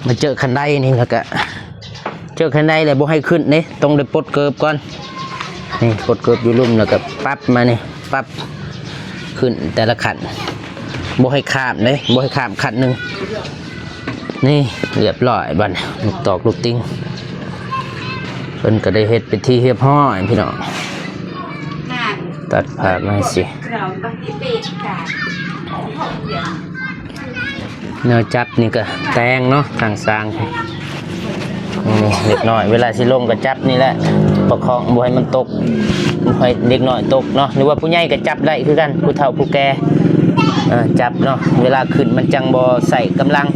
ມາເຈີຄັນໄດນີ້ ແລ້ວກະເຈີຄັນໄດແລ້ວບໍ່ໃຫ້ຂຶ້ນເດ້ ຕ້ອງໄດ້ປົດເກີບກ່ອນ. ນີ້ປົດເກີບຢູ່ລຸ່ມ ແລ້ວກະປັບມານີ້ ປັບຂຶ້ນແຕ່ລະຂັ້ນ ບໍ່ໃຫ້ຂ້າມເດ້ ບໍ່ໃຫ້ຂ້າມຂັ້ນໜຶ່ງ. ນີ້ລຽບຮ້ອຍ ບັດນີ້ລູກຕອກລູກຕິງ ເພິ່ນກະໄດ້ເຮັດເປັນທີ່ຮຽບຮ້ອຍພີ່ນ້ອງ. ຕັດພາບມາໃຫ້ຊິ ແນວຈັບນີ້ກະແຕ່ງເນາະ ທາງສ້າງ. ນີ້ເດັກນ້ອຍເວລາຊິລົງກະຈັບນີ້ແຫຼະ ປະຄອງບໍ່ໃຫ້ມັນຕົກ ບໍ່ໃຫ້ເດັກນ້ອຍຕົກເນາະ ຫຼືວ່າຜູ້ໃຫຍ່ກະຈັບໄດ້ຄືກັນ ຜູ້ເຖົ້າຜູ້ແກ່ ເອີ ຈັບເນາະ ເວລາຂຶ້ນມັນຈັ່ງບໍ່ໃຊ້ກຳລັງ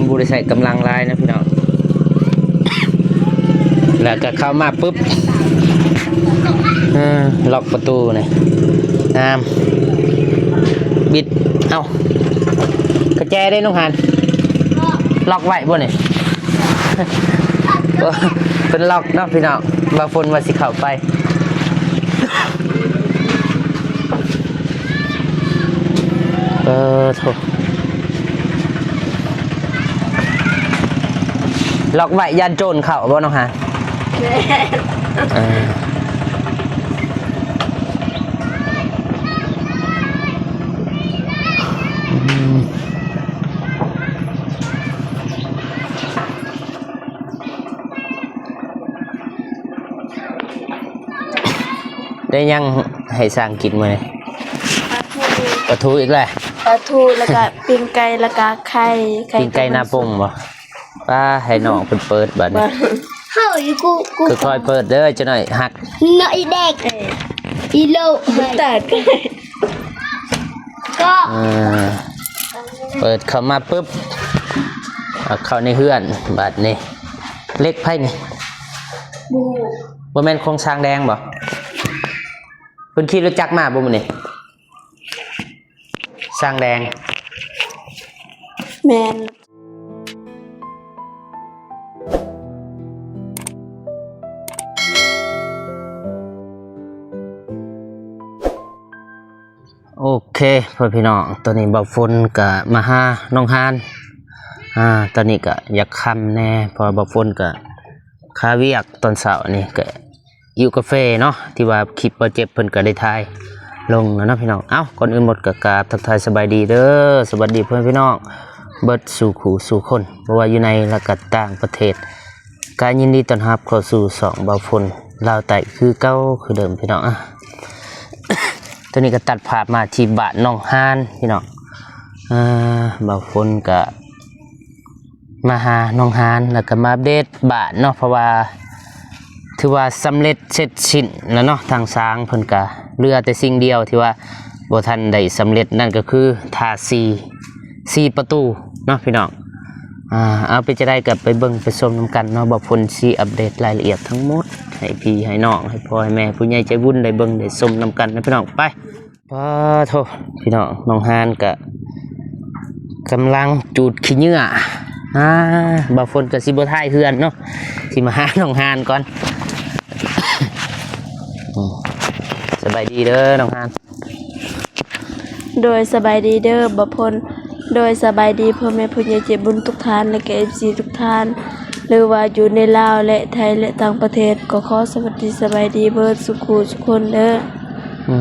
ບໍ່ໄດ້ໃຊ້ກຳລັງຫຼາຍນະພີ່ນ້ອງ. ແລ້ວກະເຂົ້າມາປຶບ ເອີ ລັອກປະຕູນີ້ ງາມ ບິດ ເອົ້າ ກະແຈເດ້ນ້ອງຫານ ລັອກໄວ້ບໍ່ນີ້? ເພິ່ນລັອກເນາະພີ່ນ້ອງ ບ່າວຝົນວ່າຊິເຂົ້າໄປ ເອີ ໂທ້ ລັອກໄວ້ຢ້ານໂຈນເຂົ້າບໍ່ນ້ອງຫານ? ແມ່ນ ເອີ ອືມ ໄດ້ຫຍັງໃຫ້ຊ້າງກິນມື້ນີ້? ປາທູ ປາທູອີກແລ້ວ ປາທູ ແລ້ວກະປີ້ງໄກ່ ແລ້ວກະໄຂ່ ໄຂ່ ປີ້ງໄກ່ນາປົງບໍ່? ປ້າ ໃຫ້ນ້ອງເພິ່ນເປີດບາດນີ້ ເຮົາຢູ່ ກູ ກູ ຄ່ອຍໆເປີດເດີ ຈັກໜ້ອຍຫັກ ນ້ອຍແດກ ເອີ ອີໂລ ຕາດ ກໍ ເອີ ເປີດເຂົ້າມາປຶບ ເອົາເຂົ້າໃນເຮືອນບາດນີ້. ເຫຼັກໃຜນີ້? ບໍ່ຮູ້ ບໍ່ແມ່ນຂອງຊ້າງແດງບໍ່? ເພິ່ນຂີ່ລົດຈັກມາບໍ່ມື້ນີ້? ຊ້າງແດງ ແມ່ນ. ໂອເຄ ພໍ່ແມ່ພີ່ນ້ອງ ຕອນນີ້ບ່າວຝົນກະມາຫານ້ອງຫານ ອາ ຕອນນີ້ກະຢາກຄ່ຳແດ່ ເພາະວ່າບ່າວຝົນກະຄາວຽກ ຕອນເຊົ້ານີ້ກະຫິວກາເຟເນາະ ທີ່ວ່າຄລິບບ່າວເຈັບເພິ່ນກະໄດ້ຖ່າຍລົງແລ້ວເນາະພີ່ນ້ອງ. ເອົ້າ ກ່ອນອື່ນໝົດກະກາບທັກທາຍສະບາຍດີເດີ ສະຫວັດດີພໍ່ແມ່ພີ່ນ້ອງເບິດສູ່ຄູ່ສູ່ຄົນ ບໍ່ວ່າຢູ່ໃນ ແລະກະຕ່າງປະເທດ. ກະຍິນດີຕ້ອນຮັບເຂົ້າສູ່ຊ່ອງບ່າວຝົນລາວໃຕ້ຄືເກົ່າຄືເດີມພີ່ນ້ອງ. ອາ ຕອນນີ້ກະຕັດພາບມາທີ່ບ້ານໜອງຫານພີ່ນ້ອງ. ອາ ບ່າວຝົນກະມາຫາໜອງຫານ ແລ້ວກະມາອັບເດດບ້ານເນາະ ເພາະວ່າຖືວ່າສຳເລັດເສັດສິ້ນແລ້ວເນາະ ທາງຊ່າງເພິ່ນກະເຫຼືອແຕ່ສິ່ງດຽວທີ່ວ່າບໍ່ທັນໄດ້ສຳເລັດ ນັ້ນກະຄືທາສີ ສີ່ປະຕູເນາະພີ່ນ້ອງ. ອາ ເອົາ ເປັນຈັ່ງໃດກະໄປເບິ່ງໄປຊົມນຳກັນເນາະ ບ່າວຝົນຊິອັບເດດລາຍລະອຽດທັງໝົດໃຫ້ພີ່ໃຫ້ນ້ອງ ໃຫ້ພໍ່ໃຫ້ແມ່ ຜູ້ໃຫຍ່ໃຈບຸນໄດ້ເບິ່ງໄດ້ຊົມນຳກັນເນາະພີ່ນ້ອງ. ໄປ ປາໂທ ພີ່ນ້ອງ ໜອງຫານກະກຳລັງຈູດຂີ້ເຫຍື້ອ. ອາ ບ່າວຝົນກະຊິບໍ່ຖ່າຍເຮືອນເນາະ ຊິມາຫາໜອງຫານກ່ອນ. ສະບາຍດີເດີໜອງຫານ. ໂດຍ ສະບາຍດີເດີບ່າວຝົນ. ໂດຍ ສະບາຍດີພໍ່ແມ່ຜູ້ໃຫຍ່ໃຈບຸນທຸກທ່ານ ແລະກະເອັຟຊີທຸກທ່ານ ຫຼືວ່າຢູ່ໃນລາວ ແລະໄທ ແລະຕ່າງປະເທດ ກໍຂໍສະຫວັດດີສະບາຍດີເບິດສູ່ຄູ່ສູ່ຄົນເດີ. ອື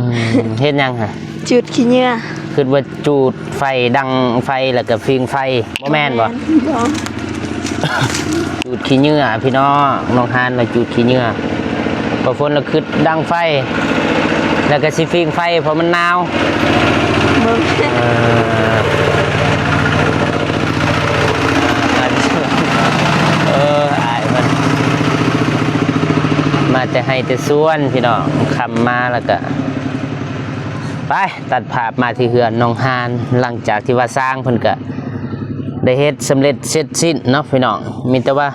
ມ ເຮັດຫຍັງຫະ? ຈູດຂີ້ເຫຍື້ອ. ຄິດວ່າຈູດໄຟ ດັງໄຟ ແລ້ວກະຟິງໄຟ ບໍ່ແມ່ນບໍ່? ແມ່ນ ບໍ່. ຈູດຂີ້ເຫຍື້ອພີ່ນ້ອງ ໜອງຫານວ່າຈູດຂີ້ເຫຍື້ອ ບ່າວຝົນລະຄິດດັງໄຟ ແລ້ວກະຊິຟິງໄຟ ເພາະມັນໜາວ. ບໍ່ແມ່ນ ເອີ ເອີ ອ້າຍເພິ່ນ ມາແຕ່ໄຮ່ແຕ່ສວນພີ່ນ້ອງ ຄ່ຳມາແລ້ວກະ ໄປ ຕັດພາບມາທີ່ເຮືອນໜອງຫານ ຫຼັງຈາກທີ່ວ່າຊ່າງເພິ່ນກະໄດ້ເຮັດສຳເລັດເສັດສິ້ນເນາະພີ່ນ້ອງ. ມີແຕ່ວ່າ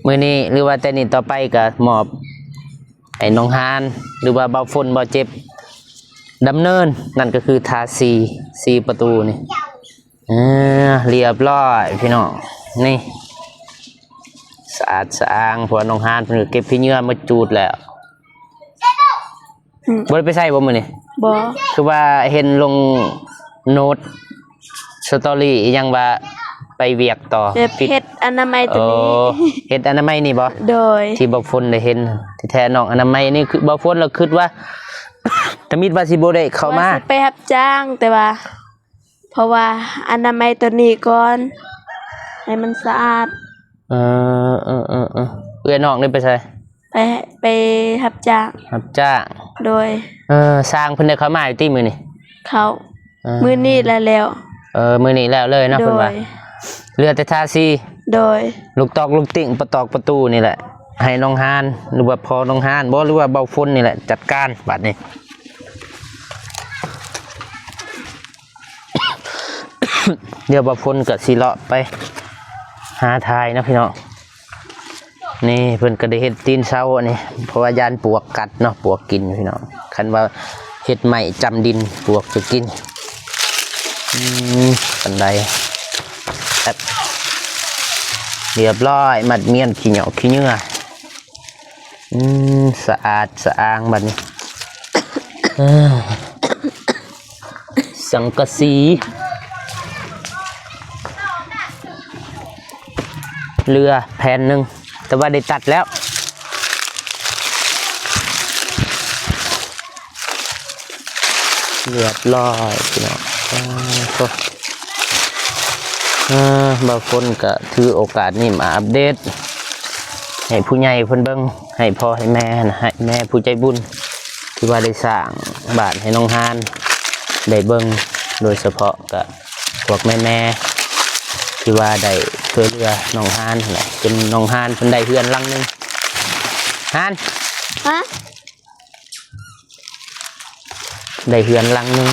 ມື້ນີ້ ຫຼືວ່າແຕ່ນີ້ຕໍ່ໄປກະມອບໃຫ້ໜອງຫານ ຫຼືວ່າບ່າວຝົນ ບ່າວເຈັບດຳເນີນ ນັ້ນກະຄືທາສີ ສີ່ປະຕູນີ້. ເອີ ລຽບຮ້ອຍພີ່ນ້ອງ ນີ້ ສະອາດສະອ້າງ ເພາະວ່າໜອງຫານເພິ່ນກະເກັບຂີ້ເຫຍື້ອມາຈູດແລ້ວ. ອືມ ບໍ່ໄດ້ໄປໃສບໍ່ມື້ນີ້? ບໍ່ ຄືວ່າເຫັນລົງໂນ້ດສະຕໍຣີອີ່ຫຍັງວ່າໄປວຽກຕໍ່ ແບບເຮັດອະນາໄມໂຕນີ້. ໂອ້ ເຮັດອະນາໄມນີ້ບໍ່? ໂດຍ ທີ່ບ່າວຝົນໄດ້ເຫັນ. ທີ່ແທ້ນ້ອງອະນາໄມນີ້ຄືບ່າວຝົນລະຄິດວ່າ ທຳອິດວ່າຊິບໍ່ໄດ້ເຂົ້າມາ ວ່າຊິໄປຮັບຈ້າງ ແຕ່ວ່າ ເພາະວ່າອະນາໄມໂຕນີ້ກ່ອນ ໃຫ້ມັນສະອາດ. ເອີ ເອີ ເອີ ເອີ ເອື້ອຍນ້ອງນີ້ໄປໃສ? ໄປ ໄປຮັບຈ້າງ. ຮັບຈ້າງ. ໂດຍ. ເອີ ຊ່າງເພິ່ນໄດ້ເຂົ້າມາຢູ່ຕິມື້ນີ້? ເຂົ້າ. ເອີ ມື້ນີ້ແຫຼະແລ້ວ. ເອີ ມື້ນີ້ແລ້ວເລີຍເນາະ. ໂດຍ. ເພິ່ນວ່າເຫຼືອແຕ່ທາສີ. ໂດຍ. ລູກຕອກລູກຕິ່ງ ປະຕອກປະຕູນີ້ແຫຼະ ໃຫ້ນ້ອງຮານ ຫຼືວ່າພໍ່ນ້ອງຮານບໍ່ ຫຼືວ່າບ່າວຝົນນີ້ແຫຼະຈັດການບາດນີ້. ດຽວບ່າວຝົນກໍຊິເລາະໄປຫາຖ່າຍເນາະພີ່ນ້ອງ. ນີ້ເພິ່ນກໍໄດ້ເຮັດຕີນເສົາອັນນີ້ ເພາະວ່າຢ້ານປວກກັດເນາະ ປວກກິນພີ່ນ້ອງ. ຄັນວ່າເຮັດໄມ້ຈ້ຳດິນ ປວກຈະກິນ. ອືມ ປານໃດ. ແອບ ຮຽບຮ້ອຍ ມັດມ້ຽນ ຂີ້ເຫຍື້ອ ຂີ້ເຫຍື້ອ. ອືມ ສະອາດສະອ້າງບາດນີ້. ເອີ ສັງກະສີເຫຼືອແຜ່ນໜຶ່ງ ແຕ່ວ່າໄດ້ຕັດແລ້ວ. ຮຽບຮ້ອຍພີ່ນ້ອງ. ໂອ້ໂຫ ເອີ ບ່າວຝົນກະຖືໂອກາດນີ້ມາອັບເດດໃຫ້ຜູ້ໃຫຍ່ເພິ່ນເບິ່ງ ໃຫ້ພໍ່ໃຫ້ແມ່ຫັ້ນນະ ໃຫ້ແມ່ຜູ້ໃຈບຸນທີ່ວ່າໄດ້ສ້າງບ້ານໃຫ້ນ້ອງຮານໄດ້ເບິ່ງ. ໂດຍສະເພາະກະພວກແມ່ໆທີ່ວ່າໄດ້ຊ່ວຍເຫຼືອນ້ອງຮານຫັ້ນແຫຼະ ຈົນນ້ອງຮານເພິ່ນໄດ້ເຮືອນຫຼັງໜຶ່ງ. ຮານ ຮະ? ໄດ້ເຮືອນຫຼັງໜຶ່ງ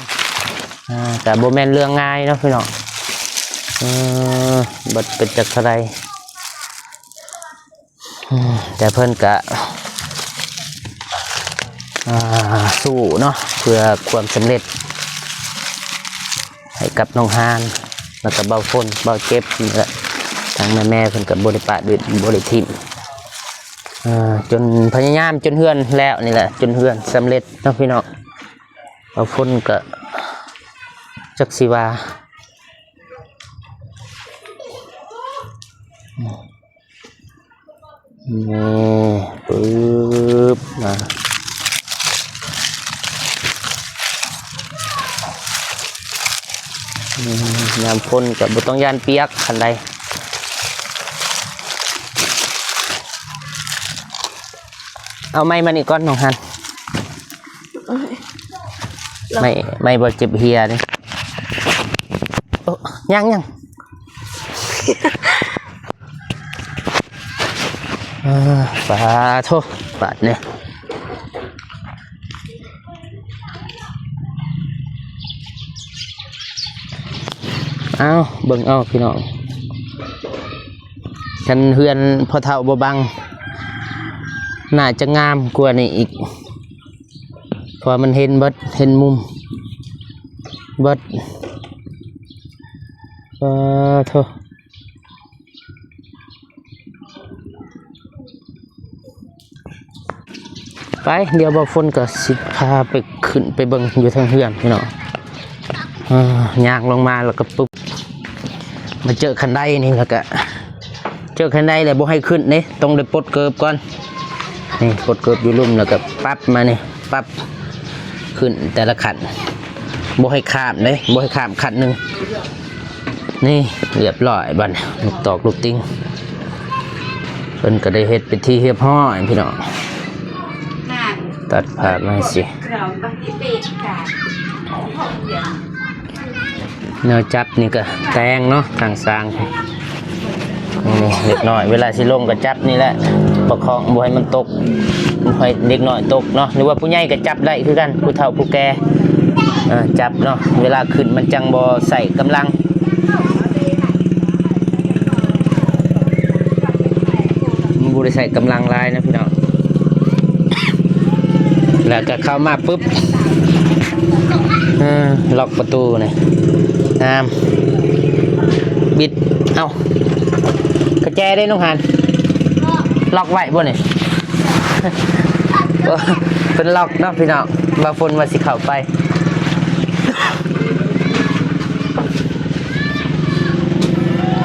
ອ່າ ກະບໍ່ແມ່ນເລື່ອງງ່າຍເນາະພີ່ນ້ອງ. ເອີ ບັດເປັນຈັກເທົ່າໃດ ອືມ ແຕ່ເພິ່ນກະ ອ່າ ສູ້ເນາະ ເພື່ອຄວາມສຳເລັດໃຫ້ກັບນ້ອງຮານ ແລ້ວກະບ່າວຝົນ ບ່າວເຈັບນີ້ແຫຼະ. ທາງແມ່ໆເພິ່ນກະບໍ່ໄດ້ປະ ບໍ່ໄດ້ຖິ້ມ ເອີ ຈົນພະຍາຍາມຈົນເຮືອນແລ້ວນີ້ແຫຼະ ຈົນເຮືອນສຳເລັດເນາະພີ່ນ້ອງ. ບ່າວຝົນກະຈັກຊິວ່າ ນີ້ ປຶບ ມາ ອືມ ຍາມຝົນກໍບໍ່ຕ້ອງຢ້ານປຽກ ຄັນໃດ. ເອົາໄມ້ມານີ້ກ່ອນ ນ້ອງຮັນ. ໄມ້ ໄມ້ບໍ່ເຈັບເຫຍນີ້. ໂອ້ ຍັງ ຍັງ ເອີ ປາໂທ ບາດນີ້. ເອົາ ເບິ່ງເອົາພີ່ນ້ອງ ຄັນເຮືອນພໍ່ເຖົ້າບໍ່ບັງ ໜ້າຈະງາມກວ່ານີ້ອີກ ເພາະວ່າມັນເຫັນເບິດ ເຫັນມຸມເບິດ. ປາໂທ ໄປ ດຽວບ່າວຝົນກໍຊິພາໄປ ຂຶ້ນໄປເບິ່ງຢູ່ເທິງເຮືອນພີ່ນ້ອງ. ເອີ ຍ່າງລົງມາແລ້ວກໍປຶບ ມາເຈີຄັນໄດນີ້ ແລ້ວກໍເຈີຄັນໄດແລ້ວບໍ່ໃຫ້ຂຶ້ນເດ້ ຕ້ອງໄດ້ປົດເກີບກ່ອນ. ນີ້ປົດເກີບຢູ່ລຸ່ມ ແລ້ວກໍປັບມານີ້ ປັບ ຂຶ້ນແຕ່ລະຂັ້ນ ບໍ່ໃຫ້ຂ້າມເດ້ ບໍ່ໃຫ້ຂ້າມຂັ້ນໜຶ່ງ. ນີ້ ຮຽບຮ້ອຍບາດນີ້ ລູກຕອກລູກຕິ່ງ ເພິ່ນກໍໄດ້ເຮັດເປັນທີ່ຮຽບຮ້ອຍພີ່ນ້ອງ. ຕັດພາບມາຊິ ແນວຈັບນີ້ກໍແຕ່ງເນາະ ທາງສ້າງ. ນີ້ເດັກນ້ອຍເວລາຊິລົງກໍຈັບນີ້ແຫຼະ ປະຄອງບໍ່ໃຫ້ມັນຕົກ ບໍ່ໃຫ້ເດັກນ້ອຍຕົກເນາະ ຫຼືວ່າຜູ້ໃຫຍ່ກໍຈັບໄດ້ຄືກັນ ຜູ້ເຖົ້າຜູ້ແກ່ ເອີ ຈັບເນາະ ເວລາຂຶ້ນມັນຈັ່ງບໍ່ໃຊ້ກຳລັງ ມັນບໍ່ໄດ້ໃຊ້ກຳລັງຫຼາຍນະພີ່ນ້ອງ. ແລ້ວກໍເຂົ້າມາປຶບ ເອີ ລັອກປະຕູນີ້ ງາມ ບິດ ເອົ້າ ກະແຈເດ້ນ້ອງຫານ ລັອກໄວ້ບໍ່ນີ້? ໂອ້ พิ่นລັອກເນາະພີ່ນ້ອງ ບ່າວຝົນວ່າຊິເຂົ້າໄປ.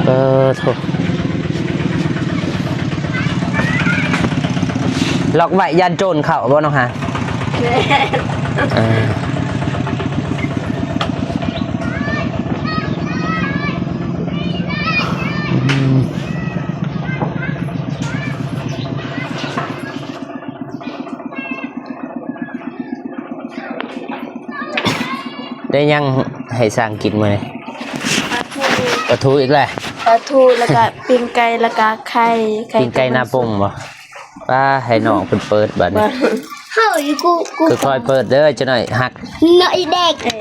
ເອີ ໂທ້ ລັອກໄວ້ຢ້ານໂຈນເຂົ້າບໍ່ນ້ອງຫາ? ແມ່ນ ເອີ ອືມ. ໄດ້ຫຍັງໃຫ້ຊ້າງກິນມື້ນີ້? ປາທູ ປາທູອີກແລ້ວ ປາທູ ແລ້ວກະປີ້ງໄກ່ ແລ້ວກະໄຂ່ ໄຂ່ ປີ້ງໄກ່ໜ້າປົງບໍ່? ປ້າ ໃຫ້ນ້ອງເພິ່ນເປີດບາດນີ້ ເຮົາຢູ່ ກູ ກູ ຄ່ອຍໆເປີດເດີ ຈັກໜ້ອຍຫັກ ເນາະ ອີແດກ ເອີ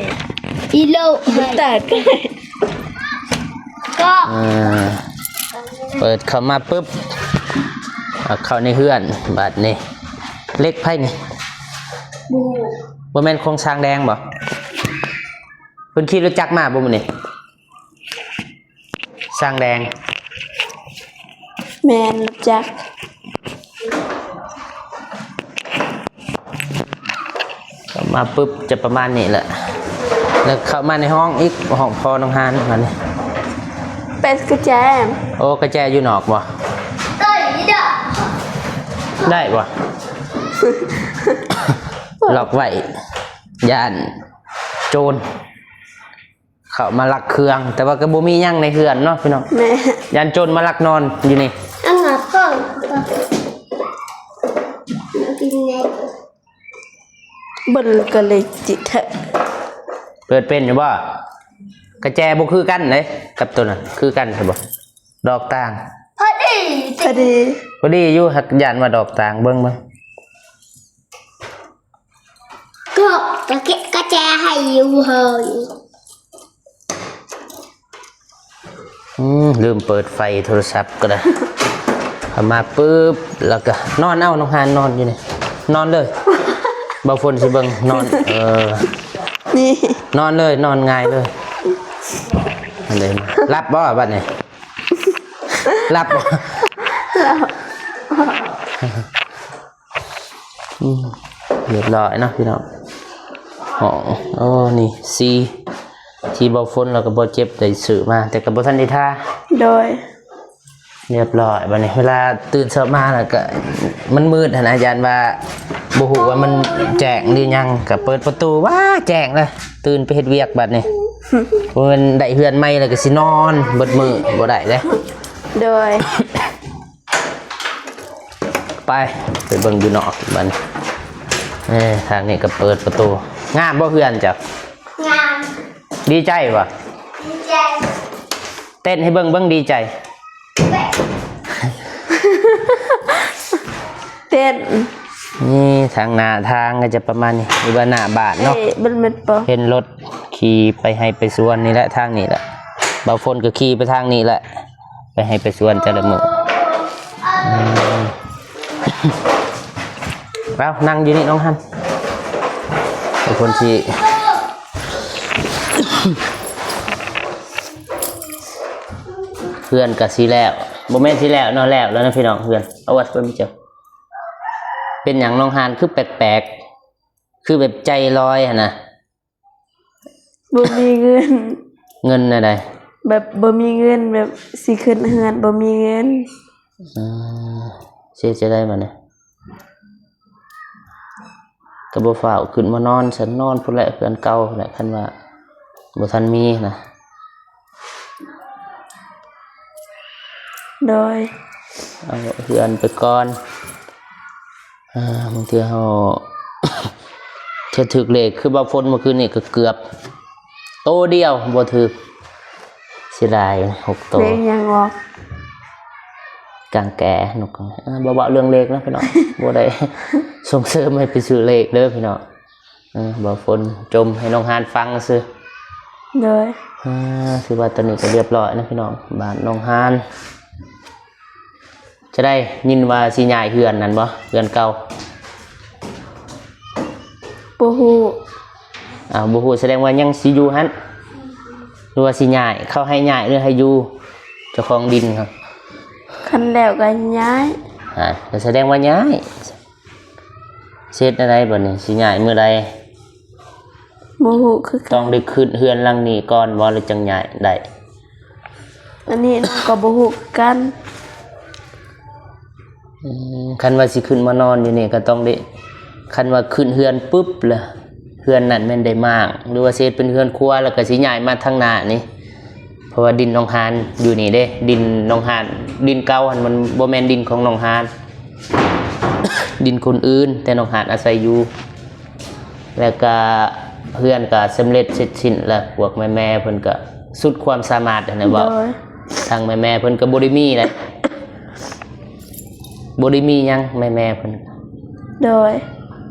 ອີໂລ ຕາຍ ກໍ ອ່າ ເປີດເຂົ້າມາປຶບ ເອົາເຂົ້າໃນເຮືອນບາດນີ້. ເຫຼັກໃຜນີ້? ບໍ່ຮູ້ ບໍ່ແມ່ນຂອງຊ້າງແດງບໍ່? ເພິ່ນຂີ່ລົດຈັກມາບໍ່ມື້ນີ້? ຊ້າງແດງ ແມ່ນ ລົດຈັກ. ເຂົ້າມາປຶບຈະປະມານນີ້ແຫຼະ ແລ້ວເຂົ້າມາໃນຫ້ອງອີກ ຫ້ອງພໍ່ນ້ອງຮານ ມານີ້ ເປີດກະແຈ. ໂອ້ ກະແຈຢູ່ນອກບໍ່? ໄດ້ບໍ່? ລັອກໄວ້ ຢ້ານໂຈນ ເຂົ້າມາລັກເຄື່ອງ ແຕ່ວ່າກໍບໍ່ມີຫຍັງໃນເຮືອນເນາະພີ່ນ້ອງ. ແມ່ນ ຢ້ານໂຈນມາລັກນອນຢູ່ນີ້. ອັນນັ້ນກໍ ເບິ່ງກໍເລີຍຈິດ ເປີດເປັນຢູ່ບໍ່? ກະແຈບໍ່ຄືກັນເດ້ກັບໂຕນັ້ນ ຄືກັນຊະບໍ່? ດອກຕ່າງ ພໍດີ ພໍດີ ພໍດີຢູ່ ຫາກຢ້ານວ່າດອກຕ່າງ. ເບິ່ງ ເບິ່ງ. ກໍ ກະແຈ ກະແຈໃຫ້ຢູ່ເຮີ້ຍ. ອືມ ລືມເປີດໄຟໂທລະສັບກໍໄດ້. ເຂົ້າມາປຶບ ແລ້ວກໍນອນເອົາ ນ້ອງຮານນອນຢູ່ນີ້ ນອນເລີຍ. ບ່າວຝົນຊິເບິ່ງ ນອນ ເອີ ນີ້ ນອນເລີຍ ນອນຫງາຍເລີຍ. ອັນໃດ ຫຼັບບໍ່ບາດນີ້? ຫຼັບບໍ່? ຫຼັບ. ອືມ ຮຽບຮ້ອຍເນາະພີ່ນ້ອງ. ຫ້ອງ ໂອ້ ນີ້ສີທີ່ບ່າວຝົນແລ້ວກໍບໍ່ເຈັບໄດ້ຊື້ມາ ແຕ່ກໍບໍ່ທັນໄດ້ທາ. ໂດຍ ຮຽບຮ້ອຍ. ບາດນີ້ເວລາຕື່ນເຊົ້າມາແລ້ວກໍມັນມືດຫັ້ນນະ ຢ້ານວ່າບໍ່ຮູ້ວ່າມັນແຈ້ງຫຼືຫຍັງ ກໍເປີດປະຕູ ວ້າ ແຈ້ງເລີຍ. ຕື່ນໄປເຮັດວຽກບາດນີ້ ບໍ່ແມ່ນໄດ້ເຮືອນໃໝ່ແລ້ວກໍຊິນອນເບິດມື້ ບໍ່ໄດ້ເດ້. ໂດຍ. ໄປ ໄປເບິ່ງຢູ່ນອກບັດນີ້. ເອີ ທາງນີ້ກໍເປີດປະຕູ. ງາມບໍ່ເຮືອນເຈົ້າ? ງາມ. ດີໃຈບໍ່? ດີໃຈ. ເຕັ້ນໃຫ້ເບິ່ງ ເບິ່ງດີໃຈ. ເຕັ້ນ. ນີ້ທາງໜ້າທາງກໍຈະປະມານນີ້ ຫຼືວ່າໜ້າບ້ານເນາະ. ເອີ ມັນແມ່ນບໍ່? ເຫັນລົດຂີ່ໄປໄຮ່ໄປສວນນີ້ແຫຼະ ທາງນີ້ແຫຼະ. ບ່າວຝົນກໍຂີ່ໄປທາງນີ້ແຫຼະ ໄປໄຮ່ໄປສວນແຕ່ລະມື້. ອືມ ເອົາ ນັ່ງຢູ່ນີ້ນ້ອງຮັນ ເປັນຄົນທີ່ ເຮືອນກະຊິແລ້ວ ບໍ່ແມ່ນຊິແລ້ວເນາະ ແລ້ວແລ້ວນະພີ່ນ້ອງ ເຮືອນ. ເອົາໄວ້ເບິ່ງເຈົ້າ ເປັນຫຍັງນ້ອງຮານຄືແປກໆ ຄືແບບໃຈລອຍຫັ້ນນະ? ບໍ່ມີເງິນ. ເງິນແນວໃດ? ແບບບໍ່ມີເງິນ ແບບຊິຂຶ້ນເຮືອນບໍ່ມີເງິນ. ເອີ ຊິເຮັດຈັ່ງໃດບັດນີ້? ກໍບໍ່ຟ້າວຂຶ້ນມານອນຊັ້ນ ນອນພຸ້ນແຫຼະ ເຮືອນເກົ່າພຸ້ນແຫຼະ ຄັນວ່າບໍ່ທັນມີນະ. ໂດຍ ເອົາເຮືອນໄປກ່ອນ. ອ່າ ບາງເທື່ອເຮົາ ເທື່ອຖືກເລກ ຄືບ່າວຝົນເມື່ອຄືນນີ້ກໍເກືອບ ໂຕດຽວບໍ່ຖືກ ເສຍດາຍ ຫົກໂຕ. ເລກຫຍັງອອກ? ກາງແກ ນົກກາງແກ. ເອີ ບໍ່ເວົ້າເລື່ອງເລກນະພີ່ນ້ອງ ບໍ່ໄດ້ສົ່ງເສີມໃຫ້ໄປຊື້ເລກເດີພີ່ນ້ອງ. ເອີ ບ່າວຝົນຈົ່ມໃຫ້ນ້ອງຮານຟັງຊື່. ໂດຍ. ອ່າ ຖືວ່າຕອນນີ້ກໍລຽບຮ້ອຍນະພີ່ນ້ອງ ບ້ານນ້ອງຮານ. ຈະໄດ້ຍິນວ່າຊິຍ້າຍເຮືອນນັ້ນບໍ່? ເຮືອນເກົ່າ? ບໍ່ຮູ້. ອ້າວ ບໍ່ຮູ້ ສະແດງວ່າຍັງຊິຢູ່ຫັ້ນ ຫຼືວ່າຊິຍ້າຍ? ເຂົາໃຫ້ຍ້າຍ ຫຼືໃຫ້ຢູ່ ເຈົ້າຂອງດິນເຂົາ? ຄັນແລ້ວກໍຍ້າຍ. ອ່າ ກໍສະແດງວ່າຍ້າຍ. ເຮັດແນວໃດບັດນີ້ ຊິຍ້າຍມື້ໃດ? ບໍ່ຮູ້ຄືກັນ. ຕ້ອງໄດ້ຂຶ້ນເຮືອນຫຼັງນີ້ກ່ອນບໍ່ ຫຼືຈັ່ງຍ້າຍໄດ້? ອັນນີ້ນ້ອງກໍບໍ່ຮູ້ຄືກັນ. ອືມ ຄັນວ່າຊິຂຶ້ນມານອນຢູ່ນີ້ກໍຕ້ອງໄດ້ ຄັນວ່າຂຶ້ນເຮືອນປຶບລະ ເຮືອນນັ້ນແມ່ນໄດ້ມ້າງ ຫຼືວ່າຊິເຮັດເປັນເຮືອນຄົວ ແລ້ວກໍຊິຍ້າຍມາທາງໜ້ານີ້. ເພາະວ່າດິນນ້ອງຫານຢູ່ນີ້ເດ້ ດິນນ້ອງຫານ ດິນເກົ່າຫັ້ນມັນບໍ່ແມ່ນດິນຂອງນ້ອງຫານ ດິນຄົນອື່ນ ແຕ່ນ້ອງຫານອາໄສຢູ່ ແລ້ວກະເຮືອນກະສຳເລັດເສັດສິ້ນແລ້ວ ພວກແມ່ໆເພິ່ນກະສຸດຄວາມສາມາດຫັ້ນແຫຼະເວົ້າ. ໂດຍ. ທາງແມ່ໆເພິ່ນກະບໍ່ໄດ້ມີແຫຼະ ບໍ່ໄດ້ມີຫຍັງແມ່ໆເພິ່ນ. ໂດຍ.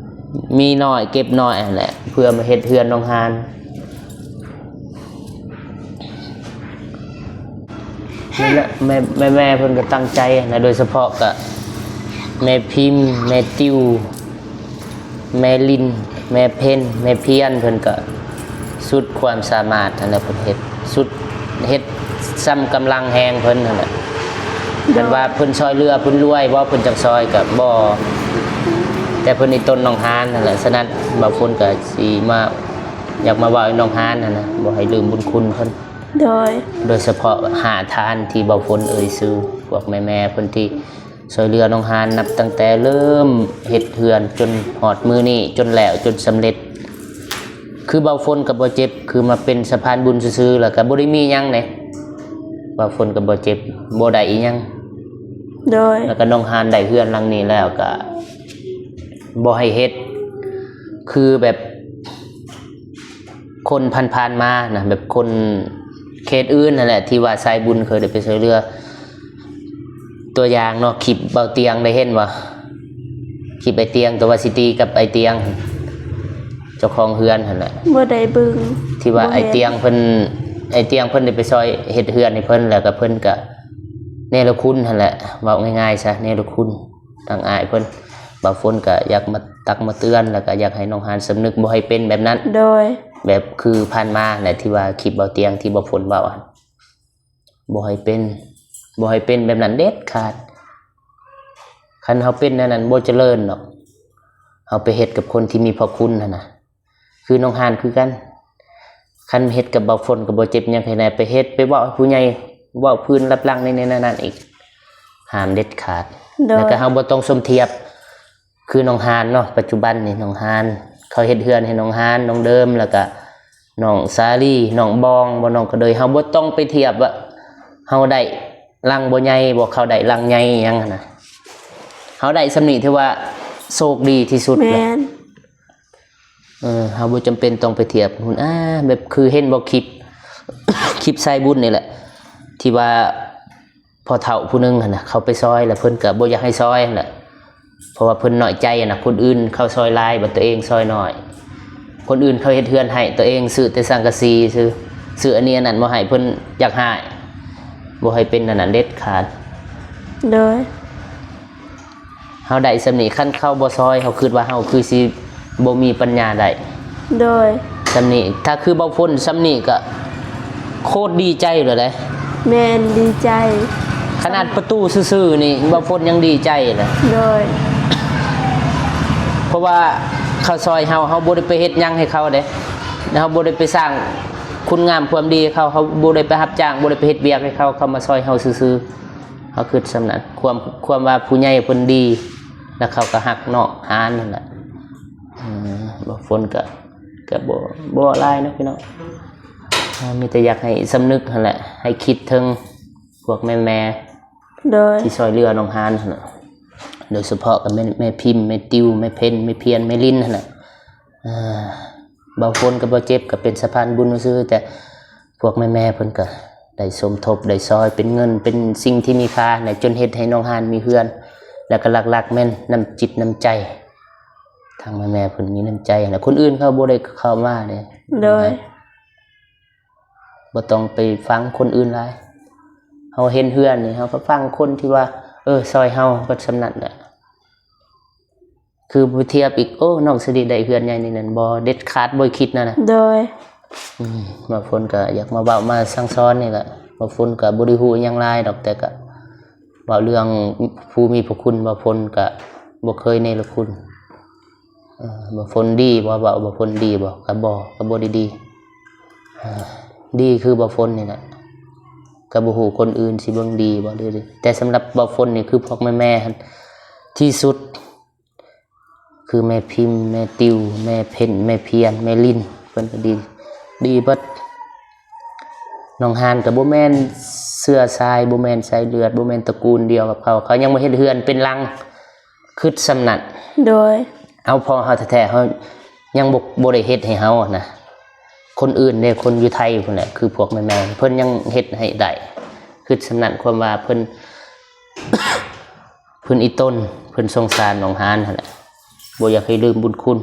ມີໜ້ອຍເກັບໜ້ອຍຫັ້ນແຫຼະ ເພື່ອມາເຮັດເຮືອນນ້ອງຫານ. ແມ່ ແມ່ ແມ່ໆເພິ່ນກໍຕັ້ງໃຈນະ ໂດຍສະເພາະກໍແມ່ພິມ ແມ່ຕິວ ແມ່ລິນ ແມ່ເພັນ ແມ່ພຽນ ເພິ່ນກໍສຸດຄວາມສາມາດຫັ້ນແຫຼະ ເພິ່ນເຮັດສຸດ ເຮັດສ່ຳກຳລັງແຮງເພິ່ນຫັ້ນແຫຼະ. ໂດຍ. ຄັນວ່າເພິ່ນຊ່ອຍເຫຼືອ ເພິ່ນລວຍບໍ່ ເພິ່ນຈັກຊ່ອຍກໍບໍ່ ແຕ່ເພິ່ນອີ່ຕົນນ້ອງຫານຫັ້ນແຫຼະ. ສະນັ້ນ ບ່າວຝົນກໍຊິມາ ຢາກມາເວົ້າໃຫ້ນ້ອງຫານຫັ້ນນະ ບໍ່ໃຫ້ລືມບຸນຄຸນເພິ່ນ. ໂດຍ. ໂດຍສະເພາະຫ້າທ່ານທີ່ບ່າວຝົນເອີ່ຍຊື່ ພວກແມ່ໆເພິ່ນທີ່ຊ່ວຍເຫຼືອນ້ອງຫານ ນັບຕັ້ງແຕ່ເລີ່ມເຮັດເຮືອນຈົນຮອດມື້ນີ້ ຈົນແລ້ວ ຈົນສຳເລັດ. ຄືບ່າວຝົນກໍບໍ່ເຈັບ ຄືມາເປັນສະພານບຸນຊື່ໆ ແລ້ວກໍບໍ່ໄດ້ມີຫຍັງເດ້ ບ່າວຝົນກໍບໍ່ເຈັບ ບໍ່ໄດ້ອີ່ຫຍັງ. ໂດຍ. ແລ້ວກໍນ້ອງຫານໄດ້ເຮືອນຫຼັງນີ້ແລ້ວກໍບໍ່ໃຫ້ເຮັດ ຄືແບບ ຄົນຜ່ານໆມານະ ແບບຄົນເຂດອື່ນຫັ້ນແຫຼະ ທີ່ວ່າສາຍບຸນເຄີຍໄດ້ໄປຊ່ວຍເຫຼືອ. ຕົວຢ່າງເນາະ ຄລິບເບົາຕຽງໄດ້ເຫັນບໍ່? ຄລິບໄອ້ຕຽງ ຕົວວ່າຊິຕີກັບໄອ້ຕຽງ ເຈົ້າຂອງເຮືອນຫັ້ນແຫຼະ. ບໍ່ໄດ້ເບິ່ງ ທີ່ວ່າ ບໍ່ເຫັນ ໄອ້ຕຽງເພິ່ນ ໄອ້ຕຽງເພິ່ນໄດ້ໄປຊ່ອຍເຮັດເຮືອນໃຫ້ເພິ່ນ ແລ້ວກໍເພິ່ນກໍເນລະຄຸນຫັ້ນແຫຼະ ເວົ້າງ່າຍໆຊະ ເນລະຄຸນ. ທາງອ້າຍເພິ່ນ ບ່າວຝົນກໍຢາກມາຕັກມາເຕືອນ ແລ້ວກໍຢາກໃຫ້ນ້ອງຫານສຳນຶກ ບໍ່ໃຫ້ເປັນແບບນັ້ນ. ໂດຍ. ແບບຄືຜ່ານມາແຫຼະ ທີ່ວ່າຄລິບເບົາຕຽງທີ່ບ່າວຝົນເວົ້າຫັ້ນ ບໍ່ໃຫ້ເປັນ ບໍ່ໃຫ້ເປັນແບບນັ້ນເດັດຂາດ. ຄັນເຮົາເປັນແນວນັ້ນບໍ່ຈະເລີນດອກ. ເຮົາໄປເຮັດກັບຄົນທີ່ມີພະຄຸນຫັ້ນນະ ຄືນ້ອງຫານຄືກັນ ຄັນເຮັດກັບບ່າວຝົນກໍບໍ່ເຈັບຫຍັງ ໃຫ້ໄດ້ໄປເຮັດ ໄປເວົ້າໃຫ້ຜູ້ໃຫຍ່ ເວົ້າພື້ນລັບຫຼັງໃນນັ້ນອີກ ຫ້າມເດັດຂາດ. ໂດຍ. ແລ້ວກໍເຮົາບໍ່ຕ້ອງສົມທຽບ ຄືນ້ອງຫານເນາະ ປັດຈຸບັນນີ້ນ້ອງຫານ ເຂົາເຮັດເຮືອນໃຫ້ນ້ອງຫານ ນ້ອງເດີມ ແລ້ວກໍນ້ອງສາລີ ນ້ອງບອງ ບໍ່ ນ້ອງກະເດີຍ ເຮົາບໍ່ຕ້ອງໄປທຽບວ່າເຮົາໄດ້ຫຼັງບໍ່ໃຫຍ່ບໍ່ ເຂົາໄດ້ຫຼັງໃຫຍ່ຫຍັງຫັ້ນນະ ເຮົາໄດ້ສ່ຳນີ້ຖືວ່າໂຊກດີທີ່ສຸດແລ້ວ. ແມ່ນ. ເອີ ເຮົາບໍ່ຈຳເປັນຕ້ອງໄປທຽບຫຸ່ນ ອາ ແບບຄືເຫັນບໍ່ ຄລິບ ຄລິບສາຍບຸນນີ້ແຫຼະ ທີ່ວ່າພໍ່ເຖົ້າຜູ້ໜຶ່ງຫັ້ນນະ ເຂົາໄປຊ່ອຍ ແລ້ວເພິ່ນກໍບໍ່ຢາກໃຫ້ຊ່ອຍຫັ້ນແຫຼະ ເພາະວ່າເພິ່ນນ້ອຍໃຈຫັ້ນນະ ຄົນອື່ນເຂົາຊ່ອຍຫຼາຍ ບັດຕົວເອງຊ່ອຍໜ້ອຍ ຄົນອື່ນເຂົາເຮັດເຮືອນໃຫ້ ຕົວເອງຊື້ແຕ່ສັງກະສີຊື່ ຊື້ອັນນີ້ອັນນັ້ນມາໃຫ້ ເພິ່ນຢາກຮ້າຍ ບໍ່ໃຫ້ເປັນອັນນັ້ນເດັດຂາດ. ໂດຍ. ເຮົາໄດ້ສ່ຳນີ້ ຄັນເຂົາບໍ່ຊ່ອຍ ເຮົາຄິດວ່າເຮົາຄືຊິບໍ່ມີປັນຍາໄດ້. ໂດຍ. ສ່ຳນີ້ ຖ້າຄືເບົາຝົນສ່ຳນີ້ກໍໂຄດດີໃຈແລ້ວເດ້. ແມ່ນ ດີໃຈ. ຂະໜາດປະຕູຊື່ໆນີ້ ເບົາຝົນຍັງດີໃຈແລ້ວ. ໂດຍ. ເພາະວ່າເຂົາຊ່ອຍເຮົາ ເຮົາບໍ່ໄດ້ໄປເຮັດຫຍັງໃຫ້ເຂົາເດ້ ເຮົາບໍ່ໄດ້ໄປສ້າງຄຸນງາມຄວາມດີໃຫ້ເຂົາ ເຮົາບໍ່ໄດ້ໄປຮັບຈ້າງ ບໍ່ໄດ້ໄປເຮັດວຽກໃຫ້ເຂົາ ເຂົາມາຊ່ອຍເຮົາຊື່ໆ. ເຮົາຄິດສ່ຳນັ້ນ ຄວາມ ຄວາມວ່າຜູ້ໃຫຍ່ເພິ່ນດີ ແລ້ວເຂົາກໍຮັກນ້ອງຫານນັ້ນແຫຼະ. ເອີ ບໍ່ ຝົນກໍ ກໍບໍ່ ບໍ່ຫຼາຍເນາະພີ່ນ້ອງ ເຮົາມີແຕ່ຢາກໃຫ້ສຳນຶກຫັ້ນແຫຼະ ໃຫ້ຄິດເຖິງພວກແມ່ໆ ໂດຍ ທີ່ຊ່ອຍເຫຼືອນ້ອງຫານຫັ້ນແຫຼະ ໂດຍສະເພາະກໍແມ່ນແມ່ພິມ ແມ່ຕິວ ແມ່ເພັນ ແມ່ພຽນ ແມ່ລິນຫັ້ນແຫຼະ. ເອີ ບ່າວຝົນກັບບ່າວເຈັບກໍເປັນສະພານບຸນຊື່ໆ ແຕ່ພວກແມ່ໆເພິ່ນກໍໄດ້ສົມທົບໄດ້ຊ່ອຍເປັນເງິນເປັນສິ່ງທີ່ມີຄ່າ ແລະ ຈົນເຮັດໃຫ້ນ້ອງຫານມີເຮືອນ ແລ້ວກໍຫຼັກໆແມ່ນນ້ຳຈິດນ້ຳໃຈ ທາງແມ່ໆເພິ່ນມີນ້ຳໃຈ ແລະ ຄົນອື່ນເຂົາບໍ່ໄດ້ເຂົ້າມາເດ້. ໂດຍ. ບໍ່ຕ້ອງໄປຟັງຄົນອື່ນຫຼາຍ ເຮົາເຫັນເຮືອນນີ້ ເຮົາກໍຟັງຄົນທີ່ວ່າ ເອີ ຊ່ອຍເຮົາ ກໍສ່ຳນັ້ນແຫຼະ. ຄືບໍ່ທຽບອີກ ໂອ້ ນ້ອງສະດີໄດ້ເຮືອນໃຫຍ່ນີ້ນັ້ນ ບໍ່ ເດັດຂາດ ບໍ່ຄິດນັ້ນນະ. ໂດຍ. ອືມ ບ່າວຝົນກໍຢາກມາເວົ້າມາສັ່ງສອນນີ້ແຫຼະ ບ່າວຝົນກໍບໍ່ໄດ້ຮູ້ຫຍັງຫຼາຍດອກ ແຕ່ກໍເວົ້າເລື່ອງຜູ້ມີພະຄຸນ ບ່າວຝົນກໍບໍ່ເຄີຍເນລະຄຸນ ເອີ ບໍ່ຝົນດີບໍ່? ເວົ້າບໍ່ຝົນດີບໍ່? ກໍບໍ່ ກໍບໍ່ໄດ້ດີ ເອີ ດີຄືບໍ່ຝົນນີ້ແຫຼະ. ກໍບໍ່ຮູ້ຄົນອື່ນຊິເບິ່ງດີບໍ່ ຫຼື ແຕ່ສຳລັບບໍ່ຝົນນີ້ຄືພວກແມ່ໆຫັ້ນທີ່ສຸດ ຄືແມ່ພິມ ແມ່ຕິວ ແມ່ເພັນ ແມ່ພຽນ ແມ່ລິນ ເພິ່ນກໍດີ ດີເບິດ. ນ້ອງຮານກໍບໍ່ແມ່ນເຊື້ອສາຍ ບໍ່ແມ່ນສາຍເລືອດ ບໍ່ແມ່ນຕະກູນດຽວກັບເຂົາ ເຂົາຍັງບໍ່ເຮັດເຮືອນເປັນຫຼັງ ຄິດສ່ຳນັ້ນ. ໂດຍ ເອົາພໍ່ເຮົາແທ້ໆ ເຮົາຍັງບໍ່ ບໍ່ໄດ້ເຮັດໃຫ້ເຮົານະ. ຄົນອື່ນເດ້ ຄົນຢູ່ໄທພຸ້ນແຫຼະ ຄືພວກແມ່ໆ ເພິ່ນຍັງເຮັດໃຫ້ໄດ້ ຄິດສ່ຳນັ້ນ. ຄວາມວ່າເພິ່ນ ເພິ່ນອີ່ຕົນ ເພິ່ນສົງສານນ້ອງຮານຫັ້ນແຫຼະ ບໍ່ຢາກໃຫ້ລືມບຸນຄຸນ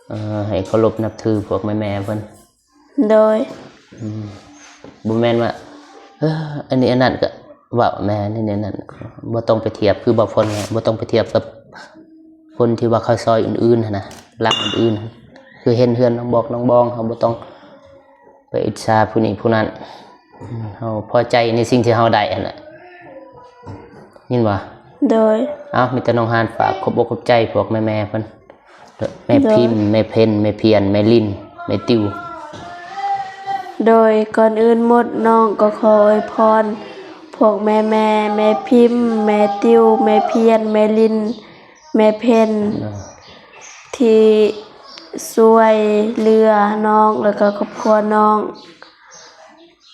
ເອີ ໃຫ້ເຄົາລົບນັບຖືພວກແມ່ໆເພິ່ນ. ໂດຍ ອືມ ບໍ່ແມ່ນວ່າ ເອີ ອັນນີ້ອັນນັ້ນກໍເວົ້າແມ່ນ ອັນນີ້ອັນນັ້ນ ບໍ່ຕ້ອງໄປທຽບ ຄືບໍ່ຝົນ ບໍ່ຕ້ອງໄປທຽບກັບຄົນທີ່ວ່າເຂົາຊອຍອື່ນໆຫັ້ນນະ ຫຼັງອື່ນໆ ຄືເຫັນເຮືອນນ້ອງບອກນ້ອງບອງ ເຮົາບໍ່ຕ້ອງໄປອິດສາຜູ້ນີ້ຜູ້ນັ້ນ ເຮົາພໍໃຈໃນສິ່ງທີ່ເຮົາໄດ້ຫັ້ນນະ ຍິນບໍ່? ໂດຍ ເອົ້າ ມີແຕ່ນ້ອງຮານຝາກຂອບອົກຂອບໃຈພວກແມ່ໆເພິ່ນ ແມ່ພິມ ໂດຍ ແມ່ເພັນ ແມ່ພຽນ ແມ່ລິນ ແມ່ຕິວ. ໂດຍ ກ່ອນອື່ນໝົດ ນ້ອງກໍຂໍອວຍພອນພວກແມ່ໆ ແມ່ພິມ ແມ່ຕິວ ແມ່ພຽນ ແມ່ລິນ ແມ່ເພັນ ທີ່ຊ່ວຍເຫຼືອນ້ອງ ແລ້ວກໍຄອບຄົວນ້ອງ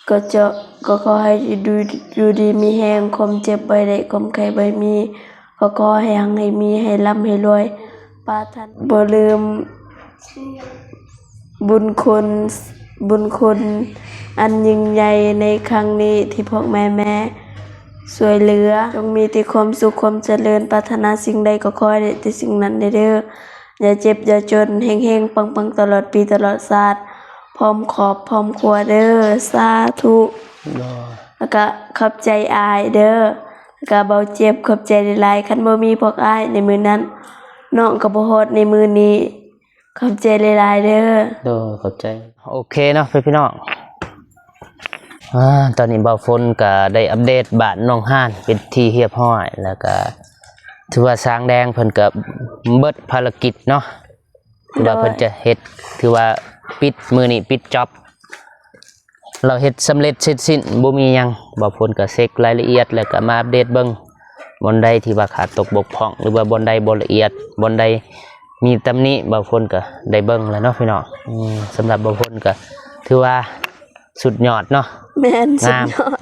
ກໍຈະ ກໍຂໍໃຫ້ຢູ່ ຢູ່ດີມີແຮງ ຄວາມເຈັບບໍ່ໃຫ້ໄດ້ ຄວາມໄຂ້ບໍ່ໃຫ້ມີ ກໍຂໍໃຫ້ຮັ່ງໃຫ້ມີ ໃຫ້ລ່ຳໃຫ້ລວຍ ປາຖະໜາ ບໍ່ລືມບຸນຄຸນ ບຸນຄຸນອັນຍິ່ງໃຫຍ່ໃນຄັ້ງນີ້ ທີ່ພວກແມ່ໆຊ່ວຍເຫຼືອ ຈົ່ງມີແຕ່ຄວາມສຸກຄວາມຈະເລີນ ປາຖະໜາສິ່ງໃດກໍຂໍໃຫ້ໄດ້ແຕ່ສິ່ງນັ້ນເດີ. ຢ່າເຈັບຢ່າຈົນ ເຮັງໆ ປັງໆ ຕະຫຼອດປີຕະຫຼອດຊາດ ພ້ອມຄອບພ້ອມຄົວເດີ ສາທຸ. ໂດຍ ແລ້ວກະຂອບໃຈອ້າຍເດີ ແລ້ວກະເບົາເຈັບ ຂອບໃຈຫຼາຍໆ ຄັນບໍ່ມີພວກອ້າຍໃນມື້ນັ້ນ ນ້ອງກໍບໍ່ຮອດໃນມື້ນີ້ ຂອບໃຈຫຼາຍໆເດີ. ໂດຍ ຂອບໃຈ. ໂອເຄເນາະ ພີ່ນ້ອງ ອາ ຕອນນີ້ເບົາຝົນກໍໄດ້ອັບເດດບ້ານໜອງຫານເປັນທີ່ຮຽບຮ້ອຍ ແລ້ວກໍຖືວ່າຊ່າງແດງເພິ່ນກໍເບິດພາລະກິດເນາະ ໂດຍ ວ່າເພິ່ນຈະເຮັດ ຖືວ່າປິດ ມື້ນີ້ປິດຈັອບ ລາວເຮັດສຳເລັດເສັດສິ້ນ ບໍ່ມີຫຍັງ. ເບົາຝົນກໍເຊັກລາຍລະອຽດ ແລ້ວກໍມາອັບເດດເບິ່ງ ບ່ອນໃດທີ່ວ່າຂາດຕົກບົກຜ່ອງ ຫຼືວ່າບ່ອນໃດບໍ່ລະອຽດ ບ່ອນໃດມີຕຳໜິ ເບົາຝົນກໍໄດ້ເບິ່ງແລ້ວເນາະ ພີ່ນ້ອງ. ອືມ ສຳລັບເບົາຝົນກໍຖືວ່າສຸດຍອດເນາະ. ແມ່ນ ສຸດຍອດ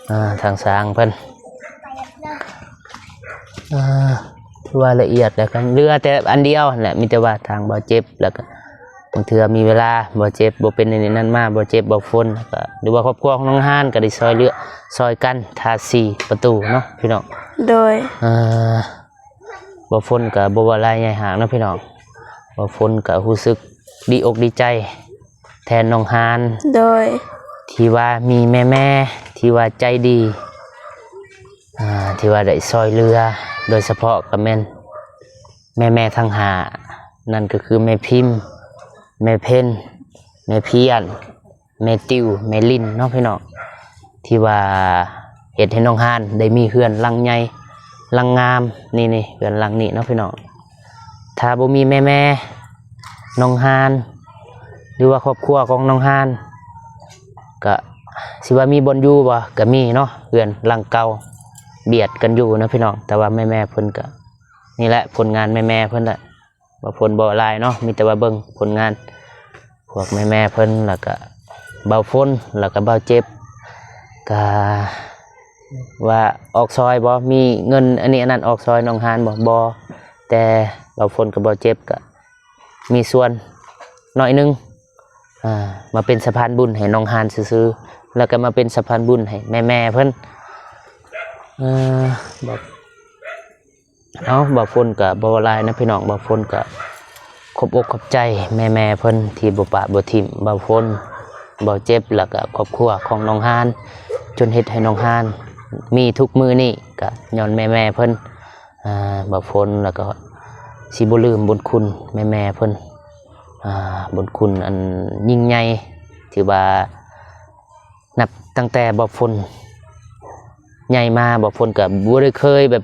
ອາ ທາງຊ່າງເພິ່ນ ອາ ຖືວ່າລະອຽດແລ້ວ ກໍເຫຼືອແຕ່ອັນດຽວຫັ້ນແຫຼະ ມີແຕ່ວ່າທາງເບົາເຈັບ ແລ້ວກໍບາງເທື່ອມີເວລາ ເບົາເຈັບບໍ່ເປັນອັນນີ້ນັ້ນມາ ເບົາເຈັບ ເບົາຝົນ ກໍ ຫຼືວ່າຄອບຄົວຂອງນ້ອງຫານ ກໍໄດ້ຊ່ອຍເຫຼືອ ຊ່ອຍກັນທາສີປະຕູເນາະ ພີ່ນ້ອງ. ໂດຍ ອາ ເບົາຝົນກໍບໍ່ວ່າຫຼາຍໃຫຍ່ຫາງເນາະ ພີ່ນ້ອງ. ເບົາຝົນກໍຮູ້ສຶກດີອົກດີໃຈແທນນ້ອງຫານ ໂດຍ ທີ່ວ່າມີແມ່ໆ ທີ່ວ່າໃຈດີ ອ່າ ທີ່ວ່າໄດ້ຊ່ອຍເຫຼືອ ໂດຍສະເພາະກໍແມ່ນແມ່ໆທັງຫ້າ ນັ້ນກໍຄືແມ່ພິມ ແມ່ເພັນ ແມ່ພຽນ ແມ່ຕິວ ແມ່ລິນເນາະ ພີ່ນ້ອງ ທີ່ວ່າເຮັດໃຫ້ນ້ອງຫານໄດ້ມີເຮືອນຫຼັງໃຫຍ່ຫຼັງງາມ ນີ້ໆ ເຮືອນຫຼັງນີ້ເນາະ ພີ່ນ້ອງ. ຖ້າບໍ່ມີແມ່ໆ ນ້ອງຫານ ຫຼືວ່າຄອບຄົວຂອງນ້ອງຫານ ກະຊິວ່າມີບ່ອນຢູ່ບໍ່ ກະມີເນາະ ເຮືອນຫຼັງເກົ່າບຽດກັນຢູ່ເນາະ ພີ່ນ້ອງ. ແຕ່ວ່າແມ່ໆເພິ່ນກະ ນີ້ແຫຼະ ຜົນງານແມ່ໆເພິ່ນແຫຼະ ເບົາຝົນເວົ້າຫຼາຍເນາະ ມີແຕ່ວ່າເບິ່ງຜົນງານພວກແມ່ໆເພິ່ນ ແລ້ວກະເບົາຝົນ ແລ້ວກະເບົາເຈັບ ກະວ່າອອກຊ່ອຍບໍ່ ມີເງິນອັນນີ້ອັນນັ້ນອອກຊ່ອຍນ້ອງຫານບໍ່ ບໍ່ ແຕ່ເບົາຝົນກັບເບົາເຈັບກະ ມີສ່ວນໜ້ອຍໜຶ່ງ ອ່າ ມາເປັນສະພານບຸນໃຫ້ນ້ອງຫານຊື່ໆ ແລ້ວກໍມາເປັນສະພານບຸນໃຫ້ແມ່ໆເພິ່ນ ເອີ ບອກ ເອົາ ເບົາຝົນກໍບໍ່ວ່າຫຼາຍນະພີ່ນ້ອງ ເບົາຝົນກໍຂອບອົກຂອບໃຈແມ່ໆເພິ່ນທີ່ບໍ່ປະບໍ່ຖິ້ມເບົາຝົນ ເບົາເຈັບ ແລ້ວກໍຄອບຄົວຂອງນ້ອງຫານ ຈົນເຮັດໃຫ້ນ້ອງຫານມີທຸກມື້ນີ້ ກໍຍ້ອນແມ່ໆເພິ່ນ. ອ່າ ເບົາຝົນ ແລ້ວກໍຊິບໍ່ລືມບຸນຄຸນແມ່ໆເພິ່ນ ອ່າ ບຸນຄຸນອັນຍິ່ງໃຫຍ່ ທີ່ວ່ານັບຕັ້ງແຕ່ເບົາຝົນໃຫຍ່ມາ ເບົາຝົນກໍບໍ່ໄດ້ເຄີຍແບບ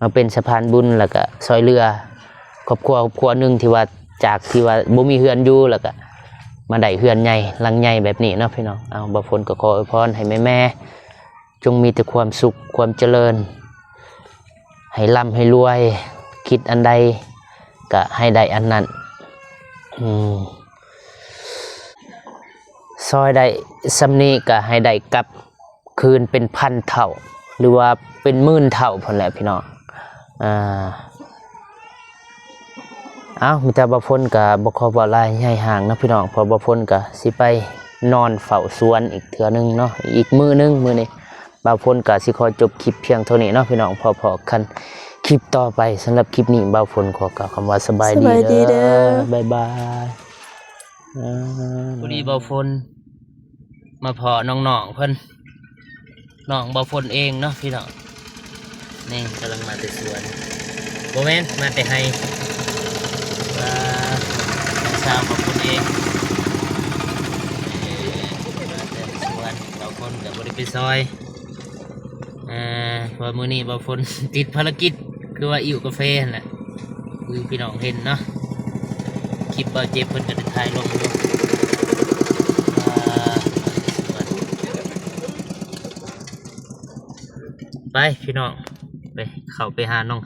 ມາເປັນສະພານບຸນ ແລ້ວກໍຊ່ອຍເຫຼືອ ຄອບຄົວ ຄອບຄົວໜຶ່ງທີ່ວ່າ ຈາກທີ່ວ່າບໍ່ມີເຮືອນຢູ່ ແລ້ວກະມາໄດ້ເຮືອນໃຫຍ່ຫຼັງໃຫຍ່ແບບນີ້ເນາະພີ່ນ້ອງ. ເອົາ ບ່າວຝົນກໍຂໍອວຍພອນໃຫ້ແມ່ໆ ຈົ່ງມີແຕ່ຄວາມສຸກຄວາມຈະເລີນ ໃຫ້ລ່ຳໃຫ້ລວຍ ຄິດອັນໃດກະໃຫ້ໄດ້ອັນນັ້ນ ອືມ ຊ່ອຍໄດ້ສ່ຳນີ້ກະໃຫ້ໄດ້ກັບຄືນເປັນພັນເທົ່າ ຫຼືວ່າເປັນໝື່ນເທົ່າພຸ້ນແຫຼະພີ່ນ້ອງ. ອາ ເອົ້າ ມີແຕ່ບ່າວຝົນກະບໍ່ຂໍເວົ້າຫຼາຍໃຫຍ່ຫ່າງເນາະພີ່ນ້ອງ ເພາະບ່າວຝົນກະຊິໄປນອນເຝົ້າສວນອີກເທື່ອໜຶ່ງເນາະ ອີກມື້ໜຶ່ງ. ມື້ນີ້ບ່າວຝົນກະຊິຂໍຈົບຄລິບພຽງເທົ່ານີ້ເນາະພີ່ນ້ອງ ພໍ້ໆກັນຄລິບຕໍ່ໄປ. ສຳລັບຄລິບນີ້ບ່າວຝົນຂໍກ່າວຄຳວ່າສະບາຍດີເດີ ສະບາຍດີເດີ ບາຍບາຍ. ອາ ພໍດີບ່າວຝົນມາພໍ້ນ້ອງໆເພິ່ນ ນ້ອງບ່າວຝົນເອງເນາະພີ່ນ້ອງ. ນີ້ກຳລັງມາແຕ່ສວນ ບໍ່ແມ່ນ ມາແຕ່ໄຮ່ ວ່ານ້ອງສາວບ່າວຝົນເອງ ເອີ ມາແຕ່ສວນ ບ່າວຝົນກໍບໍ່ໄດ້ໄປຊ່ອຍ. ເອີ ເພາະວ່າມື້ນີ້ບ່າວຝົນຕິດພາລະກິດ ຄືວ່າອິ້ວກາເຟຫັ້ນແຫຼະ ຄືພີ່ນ້ອງເຫັນເນາະ ຄລິບບ່າວເຈັບເພິ່ນກໍໄດ້ຖ່າຍລົງຢູ່. ອ່າ ໄປພີ່ນ້ອງ ໄປ ເຂົ້າໄປຫານ້ອງ